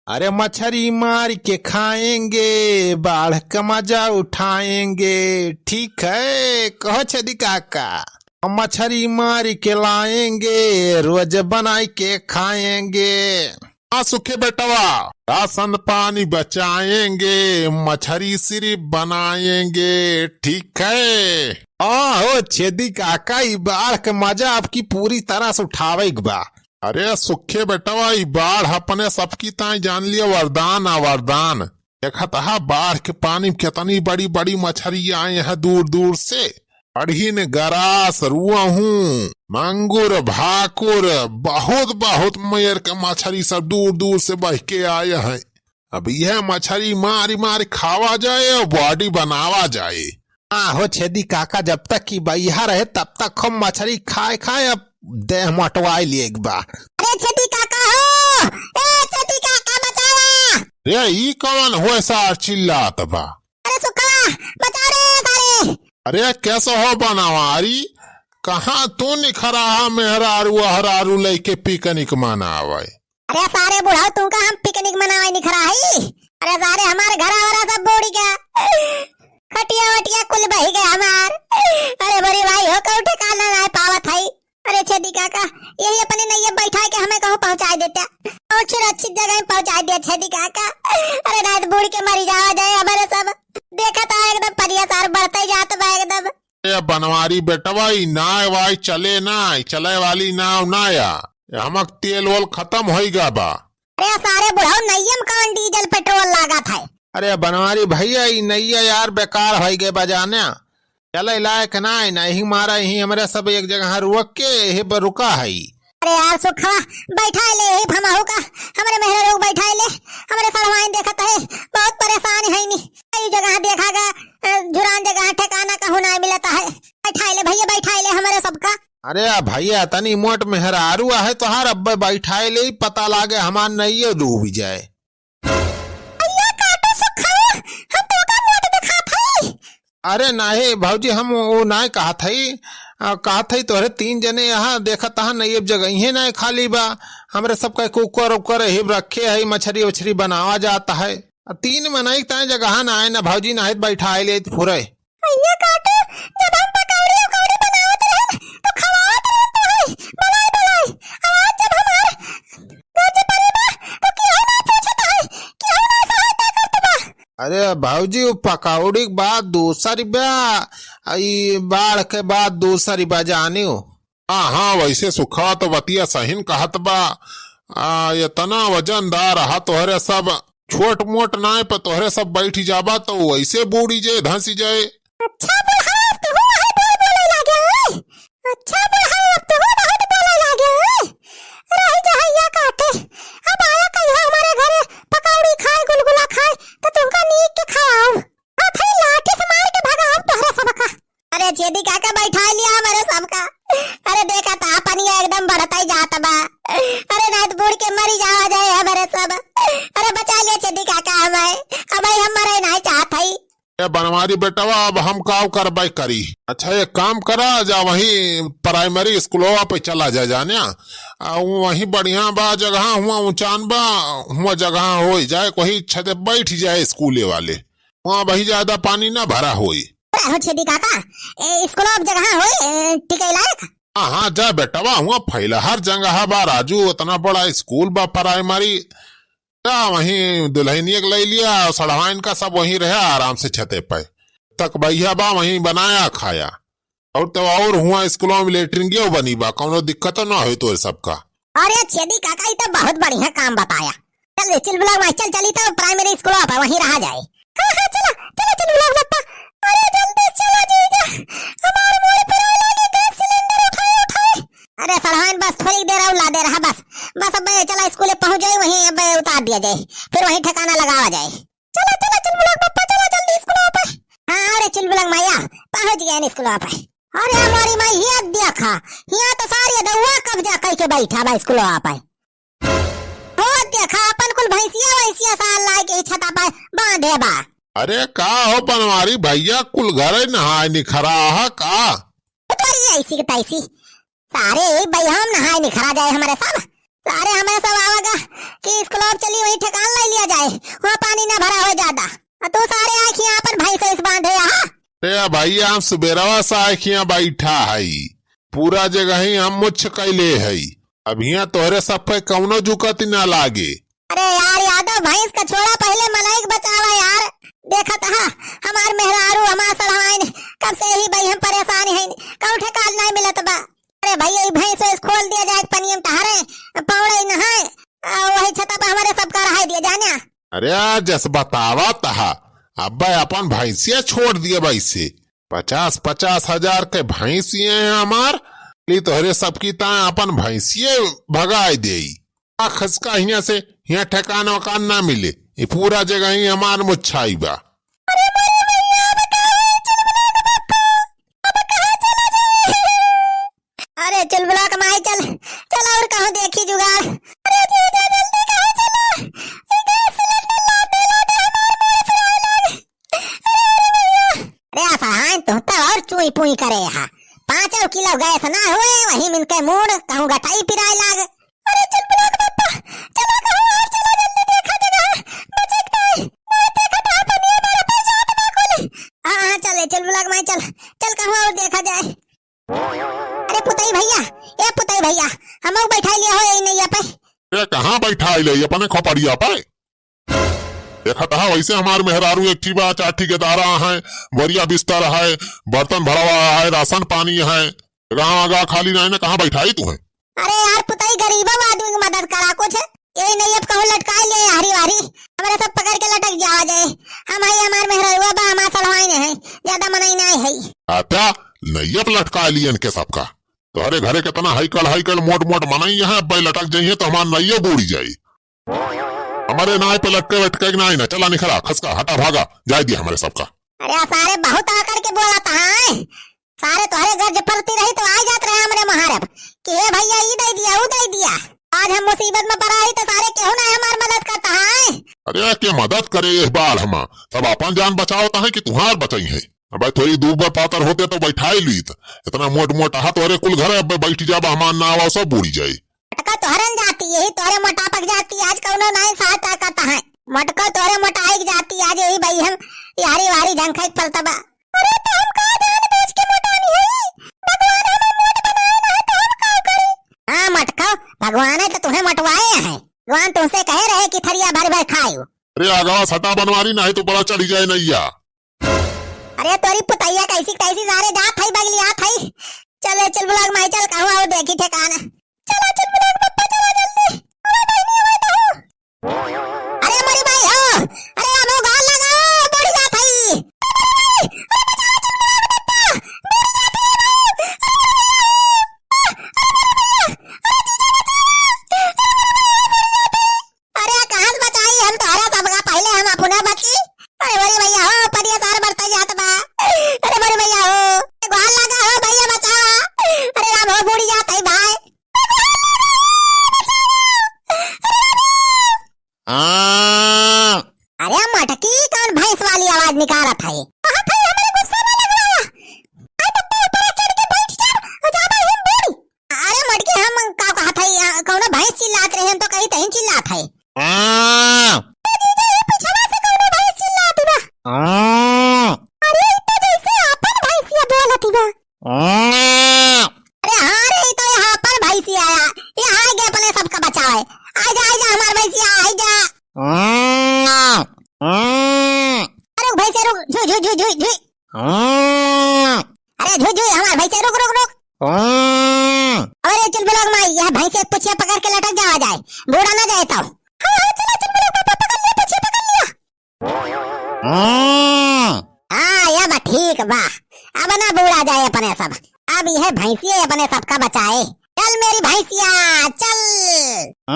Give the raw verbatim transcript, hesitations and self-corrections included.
अरे मछरी मार के खाएंगे, बाढ़ का मजा उठाएंगे, ठीक है, कहो छेदी काका। मछरी मार के लाएंगे, रोज बनाई के खाएंगे। हाँ सुखे बेटवा, राशन पानी बचाएंगे, मछरी सिर्फ बनाएंगे, ठीक है। हाँ हो छेदी काका, ई बाढ़ के मजा आपकी पूरी तरह से उठावे के बा। अरे सुखे बेटवा, ई बाढ़ अपने सबकी ताई जान लिया वरदान आ वरदान। देखत हा बाढ़ के पानी में कितनी बड़ी बड़ी मछरी आए हैं दूर दूर से। अड़हिन, गरास, रुअहू, मांगुर, भाकुर, बहुत बहुत मेर के मछरी सब दूर दूर से बह के आए हैं। अब यह मछरी मारी मारी खावा जाए और बॉडी बनावा जाए। हाँ हो छेदी काका, जब तक की बइहा रहे तब तक हम मछरी खाए खाए अब देह मोटवाए लिए एक बा। अरे छेदी काका हो, ए छेदी काका बचावा। रे ई कौन हो सार चिल्लात बा? अरे सुखवा, बचाओ रे सारे। अरे कैसे हो बनवारी, कहाँ तू निखरा हा मेहरारू अहरारू लइके पिकनिक मनावे? अरे सारे बुढ़ऊ, तू का हम पिकनिक मनावे निखरा हई? अरे सारे हमारे घर वाला सब बूड़ी गया, खटिया वटिया कुल बही गया हमार। अरे बड़ी भाई हो, कहूँ ठिकाना नाहीं पावत हई। अरे छेदी काका, यही अपने नैया बैठा के हमें कहूँ पहुँचाए देता, और सुरक्षित जगह में पहुँचाए दिया छेदी काका। अरे नाहीं तो बूड़ के मरी जावा जाए हमारे सब। देखा था एकदम पनिया सार बढ़ते जात बा एकदम। ए बनवारी बेटवा, ई नाय वाय चले नाय, चले वाली नाव ना या। हमक तेल ओल खतम होई गा बा। अरे सारे बुढ़ऊ, नैया में कौन डीजल पेट्रोल लागत है? अरे बनवारी भैया, ई नैया यार बेकार होई गए बा जाने। चले लायक नाय, नहीं मारा ही हमरे सब एक जगह रुक के यही पर रुका है। अरे यार सुखवा, बैठा ले ही भमाहू का, हमरे मेहरा लोग बैठा ले, हमरे सड़वाइन देखत है, बहुत परेशान है नी। कई जगह देखा गा, अ, झुरान जगह ठिकाना कहूँ ना मिलता है। बैठा ले भैया, बैठा ले हमरे सबका। अरे आ भैया, तनी मोट मेहरारू आहे तोहार, अब्बे बैठाए ले, पता लागे हमार नैयो डूब जाए। भैया काटो सुखाओ, हम तोका मोट दिखात हई। अरे नाहे भौजी, हम वो नाय कहत हई, आ, कहत हई तोहरे तीन जने यहाँ देखत हन, नैयो जगह इहे नाय खाली बा। हमरे सबका कुकर उकर हिब रखे हई, मछरी उछरी बनावा जात है। आ तीन मनई के ताईं जगह ना आए ना भौजी, नाहीं त बैठाए लेत फुरे। अइया काटू, जब हम पकौड़ी उकौड़ी बनावत रहन, तो खवावत रहन तो है, बलाई बलाई। आवाज जब हमार गरज पड़े बा, तो केहू ना पूछत है, केहू ना सहायता करत बा। अरे भौजी, वो पकौड़ी के बात दूसरी बा, आ ई बाढ़ के बात दूसरी बा, जानियो। हाँ, हाँ, वैसे सुखा तो बतिया सहीन कहत बा। आ, इतना वजनदार हा तोहरे सब, छोट मोट नाय पर तोहरे सब बैठ जाबा तो वैसे बूड़ी जाए, धंसी जाए। अच्छा बुढ़ऊ, अब तुहू वही बोल बोले लागे, ओए। अच्छा बुढ़ऊ, अब तुहू बहुत बोले लागे, ओए। रही जा हैया काटे। अब आया कहिया हमारे घरे पकौड़ी खाए, गुलगुला खाए, तो तुमका नीक के खवाऊं। हाथ ही लाठी से मार के भगाऊं तोहरे सबका। अरे छेदी काका, बैठा लिया हमारे सबका। अरे देखा ता पनिया एकदम बढ़ता ही जात बा। अरे नाहीं त बूड़ के मरी जावा जाए हमारे सब। अरे बचा लिया छेदी काका हमारे। अब भाई हम मरे नाहीं चाहत हई। ए बनवारी बेटवा, अब हम काव करबै करी। अच्छा एक काम करा, जा वहीं प्राइमरी स्कूलवा पे चला जा जाने। आ वहीं बढ़िया बा जगह, हुआ ऊंचान बा, हुआ जगह होई जाए, वही छते बैठ जाए स्कूले वाले। वहाँ वही ज्यादा पानी ना भरा होई। अरे हो छेदी काका, ए, स्कूल अब जगह होई, ए, टिके लायक? हाँ, हाँ, जा बेटवा, हुआ फैला हर जगह बा राजू, उतना बड़ा स्कूल बा प्राइमरी। जा वहीं दुल्हनिया के ले लिया और सड़वाइन का सब वहीं रहे आराम से छते पे। तक भैया बा वहीं बनाया खाया। और तो और हुआ स्कूलों में लेटरिन बनी बा, कौनो दिक्कत ना होई तोरे सबका। अरे छेदी काका, ई तो बहुत बढ़िया काम बताया। चल रे, चुलबुला माई, चल, चली तो प्राइमरी स्कूल पे वहीं रहा जाए। हाँ, हाँ, चला, चला, चुलबुला पप्पा। अरे जल्दी चला जीजा, हमार मूड़ पिराए लागे, गैस सिलेंडर उठाए, उठाए। अरे सड़वाइन, बस थोड़ी देर और ला दे रहा, बस, बस अब चला स्कूल पहुँच जाए, वहीं अब उतार दिया जाए, फिर वहीं ठिकाना लगावा जाए। चला, चला, चुलबुला पप्पा, चला जल्दी स्कूल पे। हाँ, अरे चुलबुला माया, पहुँच गए स्कूल पे। अरे हमारी माई, हिया देखा, हिया तो सारी दउआ कब्जा करके बैठा बा स्कूल पे। हो देखा, अपन कुल भैंसिया वैसिया सार लाए के ही छता पर बांधे बा। अरे का हो बनवारी भैया, कुल घरे नहाए निखरा हा का? तोरी ऐसी की तैसी। सारे ही बइहा में नहाए निखरा जाए हमारे सब। सारे हमारे सब आवागा, कि स्कूल चली, वहीं ठेकान ले लिया जाए, वहाँ पानी ना भरा हो ज्यादा। आ तू सारे आँखियाँ अपन भैंस से बांधे यहाँ। ए भैया, हम सुबेरवा से आँखियाँ बैठा है, पूरा जगह ही हम मुच्छ कैले है। अब हियाँ तोहरे सब पे कौनो जुकत ना लागे। अरे यार यादव, भैंस का छोड़ा, पहले मनई के बचावा यार। देखत हा, हमार मेहरारू, हमार सड़वाइन, कब से यही भाई हम परेशान हैं, कहूँ ठेकान नहीं मिलत बा। अरे भैया, ई भैंस वैंस खोल दिया जाए, पनियम टहरे, पौड़े नहाए, आ वही छता पर हमारे सबका रहाई दिया जाने। अरे जस बतावा तहा, अब्बे अपन भैंसिया छोड़ दिए वैसे। पचास पचास हजार के भैंसिया हैं हमार, ली तोहरे सबकी ताए अपन भैंसिये भगाए देई। आ खसका हियाँ से, हियाँ ठेकान वकान ना मिले, ये पूरा जगह ही हमार मुच्छाई बा। अरे चुलबुला के माई, चल, चल और कहूँ देखी जुगाड़। अरे जीजा, जल्दी कहूँ चला, ये गैस सिलेंडर लादे लादे हमार मुँह फुलाए लागे। अरे असहाय, तू तो और चुई पुई करे हा। पाँचों किलो गैस ना हुए, वही मिनके मूड़, कहूँ गटाई पिराए लाग। अरे चुलबुला के पप्पा, चला कहूँ और चला जल्दी, देखा जगह बचे के ताई। मैं देखा था पनिया बड़ा पे जात बा कुल। हाँ, हाँ, चले चुलबुला के माई, चल, चल कहूँ और देखा जाए। अरे पुतई भैया, ए पुतई भैया, हमहू बैठाई लिया हो यही नैया पे। ए कहाँ बैठाई ले, अपने खोपड़िया पे? देखत हा वैसे हमार मेहरारू एक ठी बा, चार ठी गेदारा है, बोरिया बिस्तर है, बर्तन भरवा है, राशन पानी है, गाँव आगा खाली नहीं ना, कहाँ बैठाई तू है? अरे यार पुतई, गरीबा आदमी की मदद करा कुछ, यही नहीं अब कहूँ लटकाई ले हरी वारी, हमारे सब पकड़ के लटक जावा जाए। हम है, हमार मेहरारू बा, हमार सड़वाइन है, ज्यादा मनई नहीं है। आता नैया पे लटका लियन के सबका, तोहरे घरे कितना हैकल हैकल मोट मोट मनई है, अब लटक जाइए तो हमार नैया बूड़ी जाई। हमारे नाय पे लटके वटके के नाय ना, चला निखरा, खसका, हटा, भागा, जाए दिया हमारे सबका। अरे सारे बहुत आकर के बोला था, हैं? सारे तोहरे घर जे पलती रही तो आ जात रहे हमरे मुहारब कि हे भैया, ई दे दिया, ऊ दे दिया। आज हम मुसीबत में पड़ा ही तो सारे केहू ना हमार मदद करता है। अरे के मदद करे ये बाढ़ हम, सब अपन जान बचावत है कि तुहार बचाई है। अब थोड़ी दूर पर पातर होते तो बैठाई लीत, इतना मोट मोट हाथ तोहरे कुल घर, अब बैठ जाबा, हमार नावा सब बूड़ी जाई। मटका तोहरन जाती, यही तोहरे मोटापक जाती, आज कौनो नाई सहायता करता है। मटका तोहरे मोटाई के जाती, आज यही भाई हम यारी वारी झंखाई के पलता बा। अरे तो हम का जान बूझ के मोटानी है, भगवान हमें मोट बनाए ना है तो हम का करी? हाँ मटका, भगवान है तो तुम्हें मोटवाए हैं। भगवान तुमसे कहे रहे कि थरिया भर भर खायो। अरे आगवा सटा बनवारी, नहीं तो बड़ा चढ़ी जाए नैया। अरे तोरी पुतैया कैसी कैसी सारे जात है बगलियात है। चले चुलबुला के माई चल कहूँ और देखी ठिकाना। चला चुलबुला के पप्पा चला जल्दी। अरे बहनी अरे तो। अरे मोरी माई हो। अरे हमो गाल लगा, बूड़ी जात है। अरे मोरी माई, अरे बचाओ चुलबुला के पप्पा। बूड़ी जात है रे भाई। अरे मोरी माई हो। अरे मोरी माई हो। अरे जीजा बचाओ। अरे मोरी माई हो, बूड़ी जात है। अरे कहाँ से बचाई हम तोहरा सबका, पहले हम अपना बची। अरे मोरी भैया हो, परिया सार बढ़ता जात बा। अरे मोरी भैया हो, ग्वाल लगा हो भैया बचावा। अरे राम हो, बूड़ी जात है भाई। आ। अरे मटकी कौन भैंस वाली आवाज निकारत है? कहाँ था हमरे गुस्सा में लगवाया? आई पप्पा ऊपर चढ़ के बैठ जा, और जा भाई हम बूड़ी। अरे मटकी, हम का कहत हई, आ, कौनो भैंस चिल्लात रहे, हम तो कहीं तहीं चिल्लात है। आ। ए जीजा, ये पिछवा से कौनो भैंस चिल्लात बा। आ। अरे, ई तो जैसे आपन भैंसिया बोलत बा। आ। अरे हाँ रे, ई तो यहाँ आपन भैंसिया आया, ये आए गए अपने सबका बचावे। आ जा, आ जा, हमार भैंसिया, आ जा। आ। आ। अरे रुक भैंसिया, रुक, झुई, झुई, झुई, झुई, झुई। आ। अरे झुई, झुई, हमार भैंसिया, रुक, रुक, रुक। आ। अरे चुलबुला के माई, यह भैंसिया पुछिया पकड़ के लटक जावा जाए, बूड़ा ना जाए तो। हाँ, हाँ, चला चुलबुला के पापा पकड़ लिया, पुछिया पकड़ लिया। आ। हाँ, ये बा ठीक बा, अब ना बूड़ा जाए अपने सब, अब यह भैंसिया अपने सबका बचाए। चल मेरी भैंसिया, चल। आ।